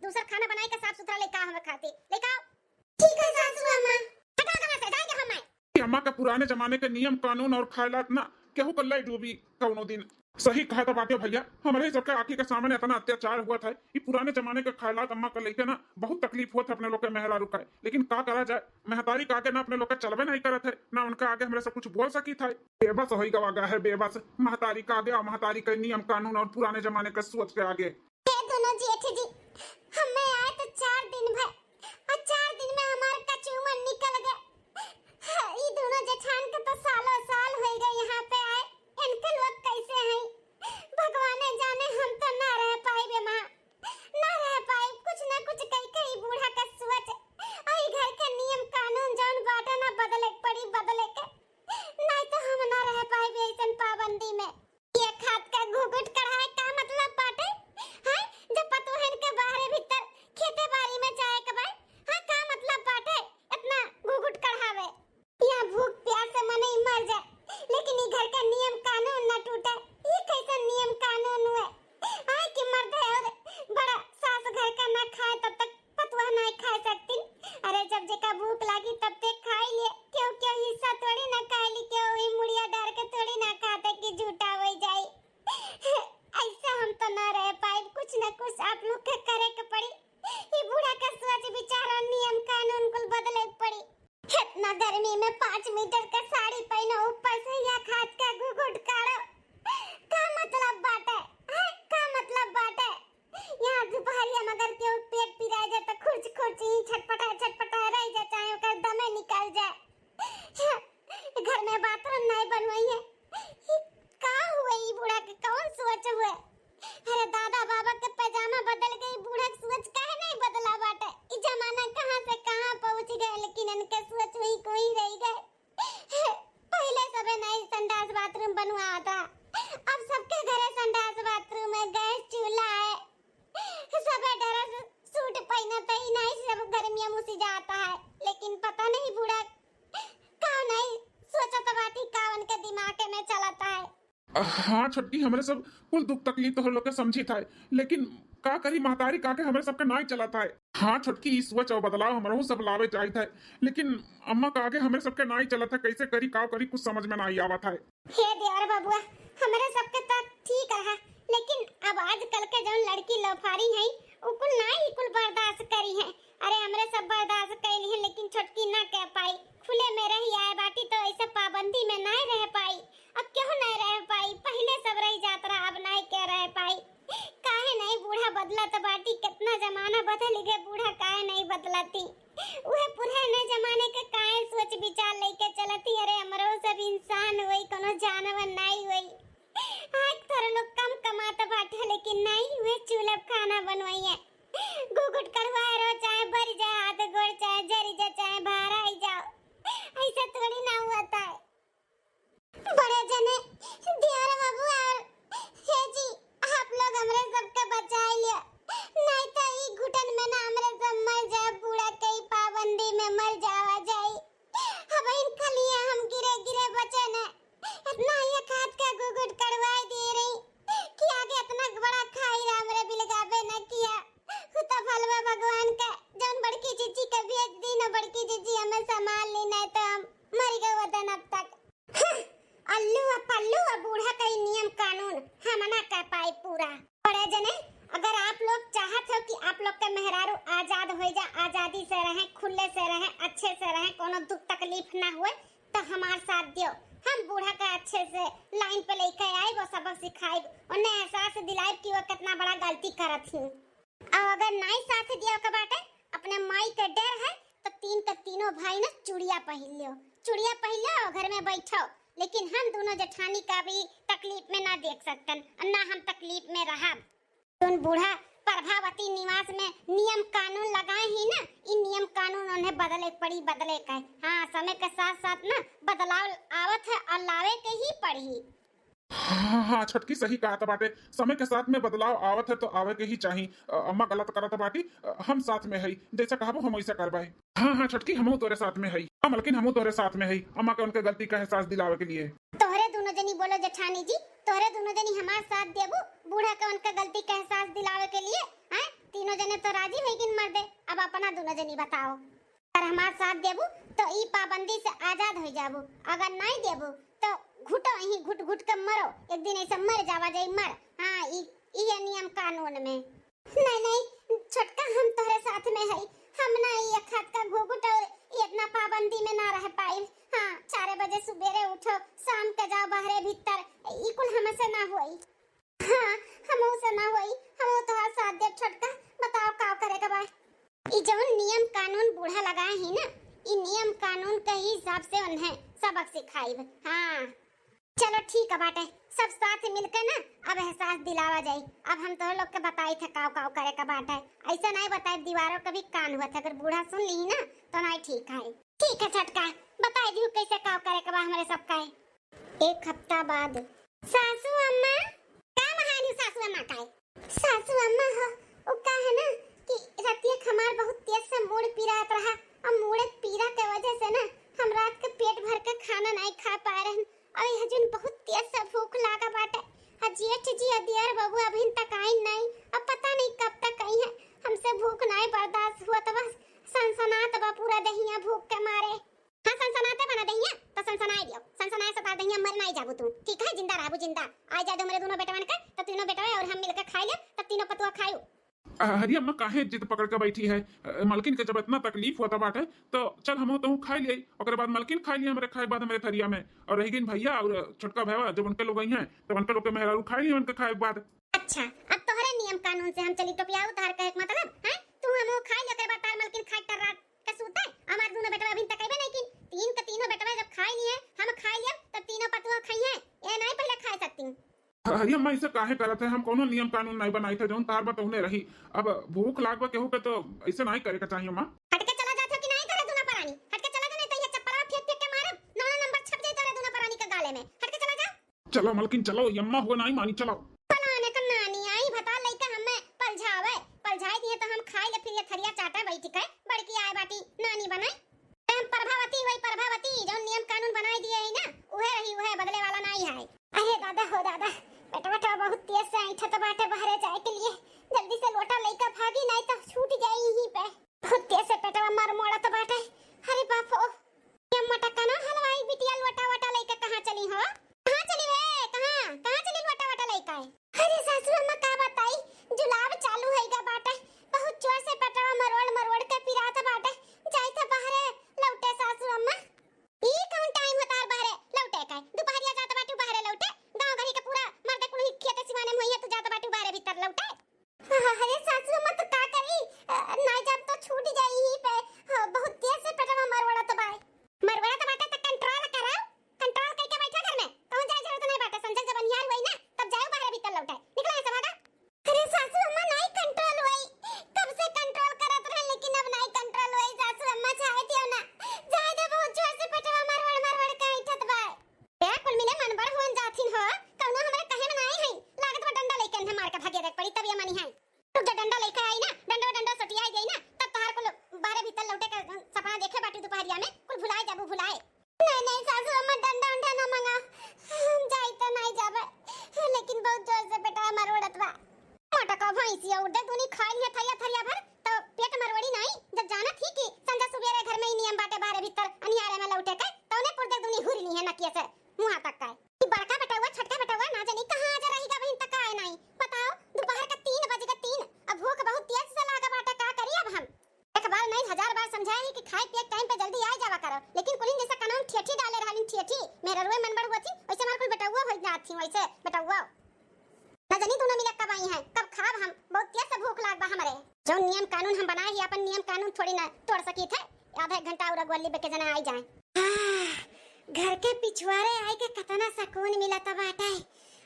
दूसर खाना बनाए के साफ सुथरा लेके आओ हमरे खातिर, लेके आओ। ठीक है सासू अम्मा। हटा कहाँ से, जाएंगे हम आए। कि अम्मा का पुराने जमाने के नियम कानून और ख्यालात ना केहू का लई डूबी कौनो दिन। सही कहा था बाटे भैया, हमरे ही सबके आँखी के सामने इतना अत्याचार हुआ था। ये पुराने जमाने के ख्यालात अम्मा का लेके ना बहुत तकलीफ होत है अपने लोग के मेहरारू का, लेकिन का करा जाए, महतारी का आगे ना अपने लोग के चलबे नहीं करत है, ना उनका आगे हमरे सब कुछ बोल सकी था। बेबस होई गवा गा है, बेबस। महतारी का आगे और महतारी के नियम कानून और पुराने जमाने के सोच के आगे। ए दोनों जेठ जी, हमें आए तो चार दिन भर, और चार दिन में हमार कचूमर निकल गए। ई दोनों जेठान के तो सालों साल हो गए यहाँ पे आए, इनके लोग कैसे हैं भगवान जाने। हम तो ना रह पाइबे माँ, ना रह पाइब। कुछ ना कुछ कई कई बूढ़ा का सोच, आई घर के नियम कानून जौन बाटे ना बदले के पड़ी, बदले के, नहीं तो हम ना रह पाइबे ऐसन पाबंदी में। ये खाद का घुघुट कढ़ाए का मतलब बाटे? हैं? जब पतोहन के बाहरे भीतर खेते बारी में जाए के बा, हाँ, का मतलब बाटे इतना घुघुट कढ़ावे? यहाँ भूख प्यास से मनई मर जाए, लेकिन ई घर का नियम कानून न टूटे। ये कैसन नियम कानून हुए? आए कि मर्द है और बड़ा सास घर का ना खाए तब तक पतुआ नाय खाए सकतिन। अरे जब जेका भूख लागी तब ते खाई ले, क्यों क्यों हिस्सा थोड़ी ना खाई ली, क्यों ही मुड़िया डार के थोड़ी ना खाते कि झूठा हो जाई। ऐसे हम तो ना रह पाइब, कुछ ना कुछ आप लोग के करे के पड़ी। ई बूढ़ा का सोच विचार और नियम कानून कुल बदले के पड़ी। इतना गर्मी में पाँच मीटर का साड़ी पहनो, ऊपर से यह खाद का घुघुट काढ़ो, का मतलब बाटे? हैं? का मतलब बाटे? यहाँ दुपहरिया में अगर केहू पेट पिराए जाए तो खुर्च खुर्च ही छटपटाए छटपटाए रह जाए, चाहे ओकर दमे निकल जाए। घर में बाथरूम नहीं बनवाई है। ई का हुए, ई बूढ़ा के कौन सोच हुए? अरे दादा बाबा के पैजामा बदल गई, बूढ़ा के सोच काहे नहीं बदला बाटे? ई जमाना कहाँ से कहाँ पहुँच गए, लेकिन इनके सोच वही कोई रह गए। पहले सबे नहीं संडास बाथरूम बनवाता, अब सबके घरे संडास बाथरूम है, गैस चूल्हा है। सबे ड्रेस सूट पहनत ही नहीं, सब गर्मिया मुसी जाता है, लेकिन पता नहीं बूढ़ा का नहीं सोचत बाटी का उनके दिमाग में चलता है। हाँ छोटकी, हमरे सब कुल दुख तकलीफ तोहर लोग के समझी था, लेकिन का करी महतारी का के हमरे सबके नाई चलत है। हाँ छोटकी, ई सोच और बदलाव हमरहू सब लावे चाहित है, लेकिन अम्मा का आगे हमरे सबके नाई चलत है, कैसे करी का करी कुछ समझ में नाई आवत है। हे देवर बबुआ, हमरे सबके तो ठीक रहा, लेकिन अब आजकल के जौन लड़की लोफारी हैं, उ कुल नाई कुल बर्दाश्त करी हैं। अरे हमरे सब बर्दाश्त कैली हैं, लेकिन छोटकी ना कह पाई, खुले में रही आए बाटी तो ऐसे पाबंदी में नाई रह पाई। अब क्यों नहीं रह पाई? पहले सब रह जात रहा, अब नहीं क्या रह पाई? काहे नहीं बूढ़ा बदलत बाटी? कितना जमाना बदल गए, बूढ़ा काहे नहीं बदलती? उहे पुराने जमाने के काहे सोच विचार लेके चलती? अरे हमरो सब इंसान होई, कोनो जानवर नहीं होई। आज थोड़ा लोग कम कमात बाटे, लेकिन नहीं हुए चूल्हा खाना बनवाइए। घुघुट कढ़वाए रहो, चाहे बर जाए हाथ गोड़, चाहे जरी जाए, चाहे बाहर आई जाओ, ऐसा थोड़ी ना हुआ था। बड़े जने, दियारा बाबू और हे जी, आप लोग हमरे सबके बचाई लिया, नहीं तो ई घुटन में ना हमरे सब मर जाए, बूढ़ा कई पाबंदी में मर जावा जाई। अब इनके लिए हम गिरे गिरे बचे न, इतना ये खाद का घुघुट कड़वाई दे रही कि आगे इतना बड़ा खाई हमरे बिलगाबे न किया। हु तो भलवा भगवान का जौन बड़की जीजी के भेज दी न, बड़की जीजी हमें संभाल ली, नहीं तो हम मर गए होतन अब तक। हं, अल्लू आ पल्लू आ बूढ़ा का ई नियम कानून हम ना कर पाई पूरा। बड़े जने, अगर आप लोग चाहत हो कि आप लोग के मेहरारू आजाद हो जा, आजादी से रहें, खुले से रहें, अच्छे से रहें, कोनो दुख तकलीफ ना हुए, तो हमार साथ दियो। हम बूढ़ा का अच्छे से लाइन पे लेके आइब, वो सबक सिखाइब, उन्हें एहसास दिलाइब कि वो कितना बड़ा गलती करत ही। और अगर नाई साथ दिया के बाटे, अपने माई के डर है, तो तीन के तीनों भाई ने चूड़िया पहन लियो, चूड़िया पहन लियो और घर में बैठो, लेकिन हम दोनों जेठानी का भी तकलीफ में ना देख सकतन और ना हम तकलीफ में रहब। जोन बूढ़ा प्रभावती निवास में नियम कानून लगाए ही ना, ई नियम कानून उन्हें बदले के पड़ी, बदले के। हाँ, समय के साथ साथ ना बदलाव आवत है और लावे के ही पड़ी। हाँ, हाँ, छोटकी सही कहत बाटे, समय के साथ में बदलाव आवत है तो आवे के ही चाही। अ, अम्मा गलत करत बाटी, अ, हम साथ में हई, जैसे कहबो हम वैसे करबे। हाँ, हाँ, छोटकी, हमहू तोरे साथ में हई। हाँ, मलकिन, हमहू तोरे साथ में हई, अम्मा के उनके गलती का एहसास दिलावे के लिए। तोहरे दोनों जनी बोलो जेठानी जी, तोहरे दोनों जनी हमार साथ देबू बूढ़ा के उनके गलती का एहसास दिलावे के लिए, हैं? तीनों जने तो राजी होइगिन मर्दे, अब अपना दुनो जनी बताओ। अगर हमार साथ देबू तो ई पाबंदी से आजाद होइ जाबू, अगर नाहीं देबू तो घुटो यहीं घुट घुट के मरो, एक दिन ऐसे मर जावा जाई मर। हाँ, ई, ई है नियम कानून में। नहीं, नहीं, छोटका, हम तोहरे साथ में हई। हम ना ई एक हाथ का घूघूट और ई इतना पाबंदी में ना रह पाई। हाँ, चार बजे सुबेरे उठो, शाम के जाओ बाहरे भीतर, ई कुल हमसे ना होई। हाँ, हमहू से ना होई, हमहू तोहार साथ देब छोटका। बताओ का करे के बा? ई जौन नियम कानून बूढ़ा लगाए ही ना, ई नियम कानून के ही हिसाब से उन्हें सबक सिखाइब। हाँ, चलो ठीक है बाटे, सब साथ मिलके ना अब एहसास दिलावा जाई। अब हम तोहरे लोग के बताई थे काव काव करे के बाटे, ऐसा नहीं बताई दीवारों के भी कान हुआ था, अगर बूढ़ा सुन ली ना तो नहीं ठीक है। ठीक है छोटका, बताई दियो कैसे काव करे के बा हमरे सबका। एक हफ्ता बाद। सासू अम्मा, का महानी सासू अम्मा का है? सासू अम्मा हो, उ का है ना कि रतिया के हमार बहुत तेज से मूड़ पिरात रहा, और मूड़े पीरा के वजह से ना हम रात के पेट भर के खाना नहीं खा पाए रहन, और यह जुन बहुत तेज से भूख लागा बाटे। आ जेठ जी और दियर बबू अभी तक आइन नहीं, अब पता नहीं कब तक आई है। हमसे भूख नहीं बर्दाश्त हुआ, तो बस सनसनात बा पूरा दहिया भूख के मारे। हाँ, सनसनाते बना दहिया, तो सनसनाए दियो। सनसनाए से तार दहिया मर नाई जाबू तू। ठीक है, जिंदा रहबू, जिंदा। आए जाए दो हमरे दोनों बेटवन के, तब तीनों बेटवे और हम मिलके खाई लेब, तब तीनों पतुआ खायू। अ, हरी अम्मा काहे जिद पकड़ के बैठी है? अ, मलकिन के जब इतना तकलीफ होता बाटे, तो चल हमहू तहू खाई ले, ओकरे बाद मलकिन खाई ले हमरे खाए बाद हमरे थरिया में। और रह गइन भैया और छोटका भैया, जब उनके लोग आई हैं, तब उनके लोग के मेहरारू खाई ले उनके खाए बाद। अच्छा, अब तोहरे नियम कानून से हम चली टोपियाऊ, तोहर कहे के मतलब, हैं? तू हमहू खाई ले, ओकरे बाद तार मलकिन खाए टर्रा के सूते, हमार दूनो बेटवा अभी तक अइबे नहीं किन। तीन के तीनों बेटवा जब खाई लिए, हम खाई लिए, तब तीनों पतुआ खाई हैं। ये नहीं पहले खाए सकती। अरे अम्मा, ऐसे काहे करत है? हम कोनो नियम कानून नहीं बनाई थे, जौन तार बतौने रही। अब भूख लागबा केहू के तो ऐसे नहीं करे के चाहिए अम्मा। हट के चला जात हो कि नहीं तोरे दूनो परानी? हट के चला जा, नहीं तो ये चप्पलवा फेंक फेंक के मारब। नौ नौ नंबर छप जाई तोरे दूनो परानी के गाले में। हट के चला जा। चलो मलकिन, चलो, यम्मा हुआ नाई मानी, चलो। फलाने का नानी आई, भता लइका हमें पलझावे, पलझाई दिए तो हम खाई ले, फिर ये थरिया चाटा बैठी खाए, बड़की आए बाटी नानी बनाई। हम प्रभावती हुई, प्रभावती, जो नियम कानून बनाई दिए है ना, उहे रही, उहे बदले वाला नाई है। अरे दादा हो दादा, बेटवा तो बहुत तेज से ऐंठत बाटे बाहरे जाए के लिए, जल्दी से लोटा लइका भागी, नहीं तो छूट जाई यहीं पे। बहुत तेज से पेटवा मार मोड़त बाटे। अरे बाप हो, ये मटका ना हलवाई बिटिया लोटा वोटा लइके कहाँ चली हो? कहाँ चली रे? कहाँ, कहाँ चली लोटा वोटा लइके? अरे सासू अम्मा का बताई, जुलाब चालू होइगा बाटे, बहुत जोर से पेटवा मरोड़ मरोड़ के पिरात बाटे, जाई था बाहरे लौटे सासू अम्मा। ई कौन टाइम होता है बाहरे लौटे का? दोपहरिया जात बाटू बाहरे लौटे, गाँव घरी के पूरा मर्दे कुल खेते सिवाने में होइए, तू जात बाटू बाहरे भीतर लौटे। अरे सासू अम्मा, तो का करी? अ, नाई जाब तो छूट जाई ही पे। हाँ, बहुत तेज से पेटवा मरवड़त बाय। मरवड़त बाटे तो कंट्रोल करा। कंट्रोल कइके बैठा घर में। कहूँ जाए जरूरत नहीं बाटे। संझा जब अनिहार हुई ना, तब जाए बाहर भीतर लौटे। निकला यहाँ से भागा। अरे सासू अम्मा, नाई कंट्रोल हुई। कब से कंट्रोल करत रहे, लेकिन अब नाई कंट्रोल हुई। सासू अम्मा, जाए दियो ना। जाए दे, बहुत जोर से पेटवा मरवड़ मरवड़ के ऐंठत बाय। ए, कुल मिले मनबड़ हुअन जाथिन हो, कौनो हमरे कहे में नाई है। लागत बा डंडा लइके इन्हें मार के भागे देख पड़ी, तब ये मनी है। रुक जा, डंडा लइके आई ना, डंडा, डंडा सटियाई जाई ना, तब तोहार कुल बाहरे भीतर लौटे के सपना देखे बाटी दोपहरिया में, कुल भुलाए जाबू, भुलाए। नहीं, नहीं, सासू अम्मा, डंडा उंडा ना मंगा, हम जाई तो नहीं जाबे, लेकिन बहुत जोर से पेटवा मरोड़त बा। मोटका भैंसिया उठ दे, दूनी खाई लिया थरिया थरिया भर, तो पेट मरवड़ी नाई। जब जानत ही कि संझा सुबेरे घर में ही नियम बाटे, बाहरे भीतर अनियारे में लौटे के, तौने पुर दे दूनी हुर ली है नकिया से मुँहा तक का। ई बड़का बेटवा, छोटका बेटवा ना जानी कहाँ आज रहिगा, अबहिन तक आए नाई। बताओ, दोपहर का तीन बज गए, तीन, अब भूख बहुत तेज से लागा बाटे, का करी अब हम? एक बार नहीं, हजार बार समझाए ही कि खाए पिए टाइम पे जल्दी आए जावा करो, लेकिन कुलिन जैसे कनवा में ठेठी डाले रहलिन, ठेठी, मेहररुए मनबड़ हुआ थी, वैसे हमार कुल बेटवा हो जात थी, वैसे बेटवा। ना जानी दूनो मिले कब आई हैं, कब खाब हम, बहुत तेज से भूख लाग बा हमरे। जौन नियम कानून हम बनाए ही, अपन नियम कानून थोड़ी ना तोड़ सकी थे। आधा एक घंटा और अगुआ लिबे के जना आई जाए। आह, घर के पिछुआरे आई के कितना सुकून मिलत बाटे।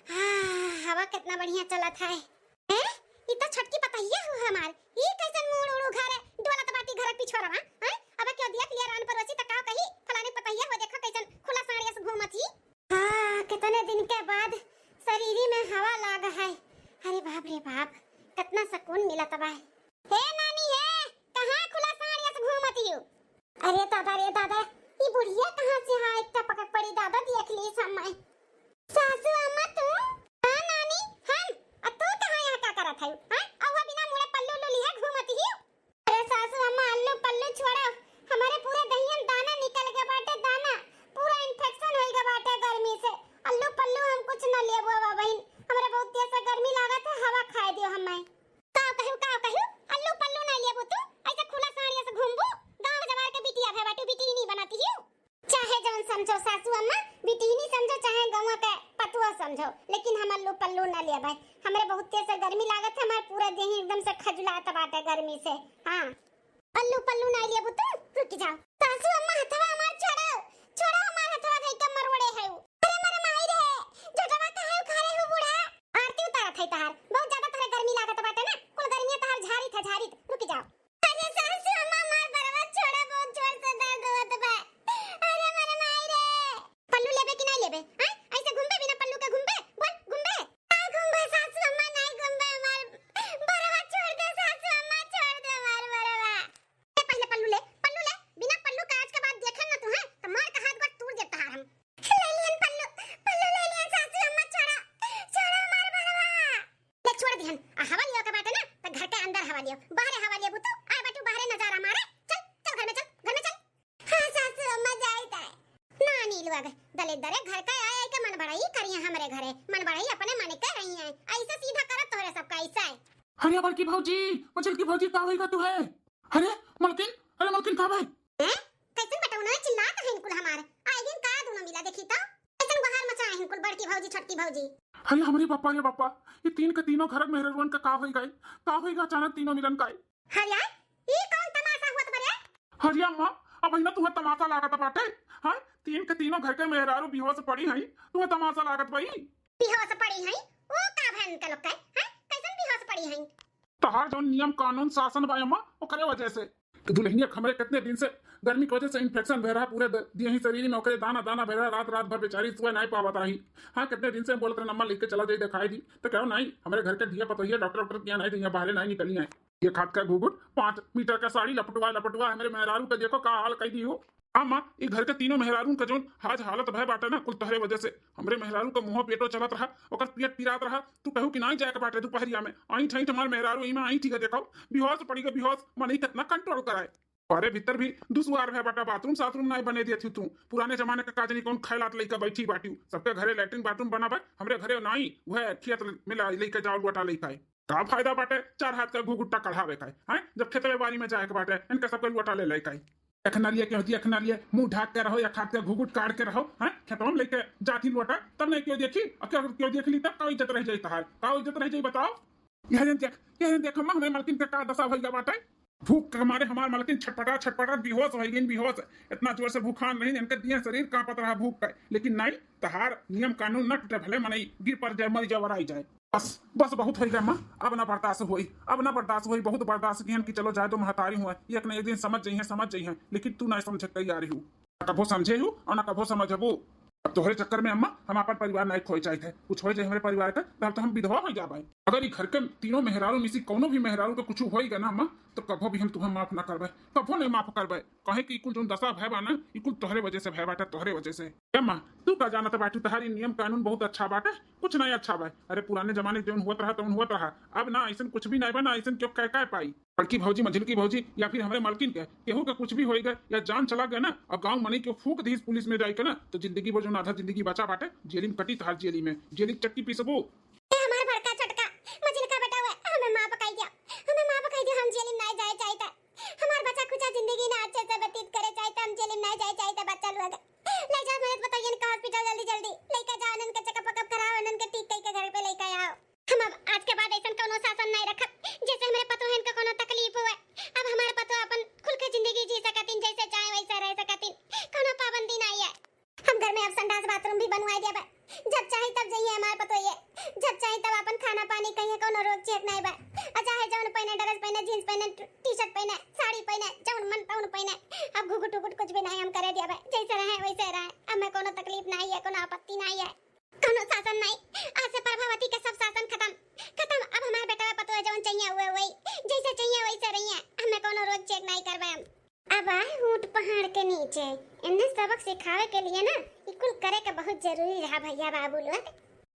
आह, हवा कितना बढ़िया चलत है। हैं? ई तो छोटकी पतहिया हो हमार। ई कैसन मुड़ उड़ घर डोलत बाटी घर पिछुआरवा? हैं? अब क्यों दिया पिया रान परोसी त का कही? फलाने पतहिया हो, देखो कैसन खुला साड़ी से घूमत ही। हाँ, कितने दिन के बाद शरीरी में हवा लाग है। अरे बाप रे बाप, कितना सुकून मिलत बा। हे नानी हे, कहाँ खुला साड़िया से घूमत हियो? अरे दादा रे दादा, ई बुढ़िया कहाँ से हाँ एक टपक पड़ी दादा, देख ली समय। सासू अम्मा तू? हाँ नानी, हम। आ तू कहाँ यहाँ का करत है? हाँ? अउआ बिना मुड़े पल्लू उल्लू समझो सासू अम्मा, बिटिहनी समझो चाहे गौवा के पतुआ समझो, लेकिन हम अल्लू पल्लू ना लेबै। हमरे बहुत तेज से गर्मी लागत है, हमार पूरा देह एकदम से खजुलात बाटे गर्मी से। हाँ, अल्लू पल्लू ना लेबू तू, रुक जाओ। सासू अम्मा हथवा हमार छोड़ो, छोड़ो हमार हथवा, धई के मरोड़े है उ। अरे मोरे माई रे, झटवा काहे उखाड़े हो बूढ़ा? आरती उतारत है तहार, बहुत ज्यादा तहरे गर्मी लागत बाटे ना, कुल गर्मिया तहार झारित है झारित, रुक जाओ। अरे सासू अम्मा, हमार बरवा छोड़ा, बहुत जोर से दर्द होत बा। अरे मोरे माई रे। पल्लू लेबे कि नहीं लेबे? हैं? ऐसे घूमबे बिना पल्लू के घूमबे? बोल, घूमबे? नहीं घूमबे सासू अम्मा, नहीं घूमबे, हमार बरवा छोड़ दे सासू अम्मा, छोड़ दे हमार बरवा। ले पहले पल्लू ले, पल्लू ले, बिना पल्लू का आज के बाद देखन ना तू, हैं? तो मार के हाथ गोड़ तोड़ देता है हम। ले लियन पल्लू, पल्लू ले लियन सासू अम्मा, छोड़ा, छोड़ा हमार बरवा। ले छोड़ दिहन। आ हवा लियो के बाटे ना, त घर के अंदर हवा लियो, बाहरे हवा लियो तू। आए बाटू बाहरे नजारा मारे। चल, चल घर में चल, घर में चल। हाँ सासू अम्मा, जाई ताई। ना नीलू आ गए, दले दरे घर का आए, आए के मन बढ़ाई करिए हमरे घरे, मन बढ़ाई अपने मन के रही है। ऐसे सीधा करत तोहरे सबका ऐसा है। अरे बड़की भौजी, मझिलकी भौजी, का होइगा तू है? अरे मलकिन, अरे मलकिन, का भाई? हैं? कैसन बटौना चिल्लात है इनकुल हमार? आइगिन का दोनों मिला देखी तो? कैसन गुहार मचाए हैं इनकुल बड़की भौजी, छोटकी भौजी? अरे हमरे बापा रे बापा, ये तीन के तीनों घर के मेहररुअन का का होई गए? का होई गए अचानक तीनों मिलन का? हरिया, ई कौन तमाशा हुआ तुम्हारे? हरिया माँ, अब ना तुहे तमाशा लागत बाटे। हाँ, तीन के तीनों घर के मेहरारू बेहोश पड़ी हैं, तुहे तमाशा लागत बा ई? बेहोश पड़ी हैं? ओ का भन के लोग के? हैं? कैसन बेहोश पड़ी हैं? तहार जौन नियम कानून शासन बा अम्मा, ओकरे वजह से। तो दुल्हनिया के हमरे कितने दिन से गर्मी की वजह से इन्फेक्शन भय रहा पूरे द-, दिए ही शरीर में, ओकरे दाना दाना भय रहा, रात रात भर बेचारी सोए नहीं पावत रही। हाँ, कितने दिन से हम बोलत रहे, "अम्मा लेके चला जाई, दिखाई दी।" तो कहो, "नहीं, हमरे घर के धिया पतोहिया डॉक्टर, डॉक्टर किया नहीं, तो यहाँ बाहरे नहीं निकली है।" ये खात का घुघुट, पाँच मीटर का साड़ी लपटवा लपटवा हमरे मेहरारू का देखो का हाल कई दी हो। हाँ माँ, ई घर के तीनों मेहरारून का जौन हाज हालत भय बाटे ना, कुल तोहरे वजह से। हमरे मेहरारू का मुँह पेटो चलत रहा, ओकर पेट पिरात रहा, तू कहू कि नाई जाए के बाटे दुपहरिया में। आईं ठाईं हमार मेहरारू, ई में आईं ठीक है, देखो, बेहोश पड़ी गए, बेहोश। मने कितना कंट्रोल कराए। अरे भीतर भी दुसवार भय बाटा, बाथरूम साथरूम नाई बने दिए थी तू। पुराने जमाने का काजनी कौन खैलात लइका बैठी बाटी, सबके घरे लैट्रिन बाथरूम बना बा, हमरे घरे नाई, वह खेत में ला-, लइके जाओ, लोटा लइके आए। का फायदा बाटे चार हाथ का घुघुट्टा कढ़ावे का, हैं? जब खेतवे बारी में जाए के बाटे, इनका सबके लोटा ले लइके आए। एक नलिया के होती, एक नलिया मुंह ढाक के रहो, एक हाथ के घुघुट काढ़ के रहो, हैं? खेतवा में लेके जाती लोटा, तब नहीं क्यों देखी? और क्यों, क्यों देख ली तब का इज्जत रह जाई तहार? का इज्जत रह जाई बताओ? यह जन देख, यह जन देख अम्मा, हमरे मलकिन के का दशा भइल बाटे। भूख के मारे हमार मलकिन छटपटा, छटपटा बेहोश हो गई, बेहोश। इतना जोर से भूखान रही, इनके दिए शरीर कांपत रहा भूख का। लेकिन नहीं, तहार नियम कानून न टूटे, भले मनई गिर पड़ जाए, मर जाए, वराई जाए। बस, बस बहुत होइ गए अम्मा, अब ना बर्दाश्त होई, अब ना बर्दाश्त होई, बहुत बर्दाश्त किहन कि चलो जाए दो महतारी हुए, ये एक ना एक दिन समझ जइहें, समझ जइहें, लेकिन तू ना समझे तैयार हो। ना कभो समझे हो और ना कभो समझबो। अब तोहरे चक्कर में अम्मा हम अपन परिवार नहीं खोए चाहिए थे, कुछ हो जाए हमारे परिवार का, तब तो हम विधवा हो जाबे। अगर ई घर के तीनों मेहरारू में से कौनो भी मेहरारू के कुछ होई गए ना अम्मा, तो कभो भी हम तुम्हें माफ ना करबे, कभो नहीं माफ करबे। काहे कि ई कुल जोन दशा भय बा ना, ई कुल तोहरे वजह से भय बाटे, तोहरे वजह से। ए माँ, तू का जानत बाटू, तहारी नियम कानून बहुत अच्छा बाटे, कुछ नहीं अच्छा बा। अरे पुराने जमाने के जोन हुअत रहा तौन हुअत रहा, अब ना ऐसन कुछ भी नहीं बा, ना ऐसन क्यों कह कह पाई। बड़की भौजी, मंझिलकी भौजी या फिर हमरे मलकिन के केहू के कुछ भी होई गए या जान चला गए ना, अब गाँव मनई के फूंक दीस पुलिस में जाई के ना, तो जिंदगी वो जोन आधा जिंदगी बचा बाटे, जेली में कटी तहार, जेली में, जेली के चक्की पीसबो। ए हमार बड़का छोटका मंझिलका बेटा हुए, हमें माफ कई दिया, हमें माफ कई दिया, हम जेल में नहीं जाए चाहिए। हमार बचा खुचा जिंदगी ना अच्छे से व्यतीत करे चाहिए, हम जेल में नहीं जाए चाहिए, बच्चा लोग। ले जाओ मेरे पतोहियन का हॉस्पिटल जल्दी जल्दी, लेके जाओ इनके चेकअप वेकअप कराओ, इनके ठीक कई के घर पे लेके आओ। हम अब आज के बाद ऐसन कौनो शासन नहीं रखब, जैसे हमारे पतोहन का कौनो तकलीफ हुए। अब हमारे पतोह अपन खुल के जिंदगी जी सकतिन, जैसे चाहे वैसे रह सकतिन, कौनो पाबंदी नहीं है। हम घर में अब संडास बाथरूम भी बनवाए दिया बा। जब चाहे तब जाइए हमारे पतोहिए, जब चाहे तब अपन खाना पानी कहिए, कौनो रोक चेक नहीं बा। और चाहे जौन पहने, ड्रेस पहने, जींस पहने, टी शर्ट पहने, साड़ी पहने, जौन मन तौन पहने। अब घुघुट उघुट कुछ भी नहीं हम करे दिया बा, जैसे रहे वैसे रहे। हमें कौनो तकलीफ नहीं है, कौनो आपत्ति नहीं है, कौनो शासन नहीं। आज से प्रभावती के सब शासन खत्म, खत्म। अब हमारे बेटा पतोह जौन चाहिए हुए वही, जैसे चाहिए वैसे रहिए। हमें कौनो रोक चेक नहीं करबे हम। अब आए ऊंट पहाड़ के नीचे, इन्हें सबक सिखावे के लिए ना, ई कुल करे के बहुत जरूरी रहा भैया बाबू लोग।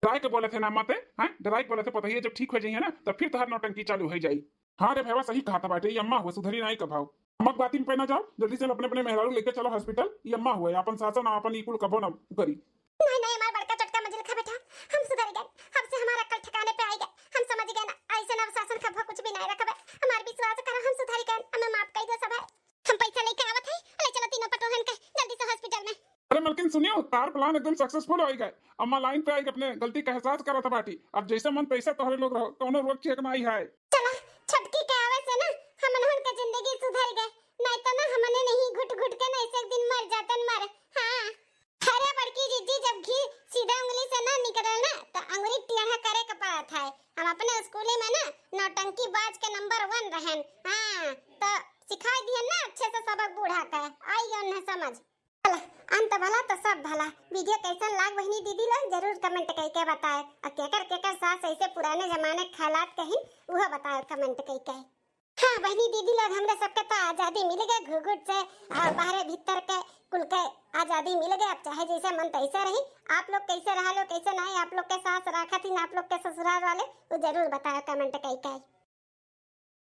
डराए के बोले थे ना अम्मा ते, हाँ? डराए के बोले थे, पतोहिए जब ठीक हो जाइए ना, तब फिर तोहार नौटंकी चालू हो जाई। हाँ रे भैया, सही कहा था बाटे, ये अम्मा हुए, सुधरी नाई कभाव। अम्मा के बाती में पै ना जाओ, जल्दी से अपने अपने मेहरारू लेके चलो हॉस्पिटल। ये अम्मा हुए, अपन शासन, अपन ई कुल कबो ना करी। नहीं, नहीं, हमार बड़का छोटका मंझिलका बेटा, हम सुधर गए। अब से हमार अक्ल ठिकाने पे आई गए, हम समझ गए ना, ऐसे ना शासन कबो कुछ भी नहीं रखबे। हमार विश्वास करो, हम सुधर गए, हमें माफ कर दो सब है। हम पैसा लेके आवत है, ले चलो तीनों पतोहन के जल्दी से हॉस्पिटल में। अरे मलकिन, सुनियो, तार प्लान एकदम सक्सेसफुल होइ गए। अम्मा लाइन पे आइके अपने गलती का एहसास करत बाटी। अब जैसे मन तैसे तोहरे लोग रहो, कौनो रोक चेक नाहीं है। चला, छोटकी के आवे से ना हमनहुन के जिंदगी सुधर गए, नाहीं तो ना हमने नहीं घुट घुट के ना एक दिन मर जातन मर। हाँ। अरे बड़की जीजी, जब घी सीधा उंगली से ना निकलल ना, तो अंगुरी टेढ़ा करे के पड़त है। हम अपने स्कूले में ना नौटंकी बाज के नंबर वन रहन। हाँ, तो सिखाई दिहन ना अच्छे से सबक बूढ़ा के, आई गए उन्हें समझ। चला, अंत भला तो सब भला। वीडियो कैसन लाग बहिनी दीदी लोग, जरूर कमेंट करके बताए। और केकर केकर सास ऐसे पुराने जमाने के हालात कहिन, उहो बताए कमेंट करके। हाँ बहिनी दीदी लोग, हमरे सबके तो आजादी मिल गए घुघुट से, और बाहरे भीतर के कुल के आजादी मिल गए। अब चाहे जैसे मन तैसे रही। आप लोग कैसे रहा लो, कैसे नाहीं, आप लोग के सास राखत ही ना, आप लोग के ससुराल वाले, वो जरूर बताए कमेंट करके।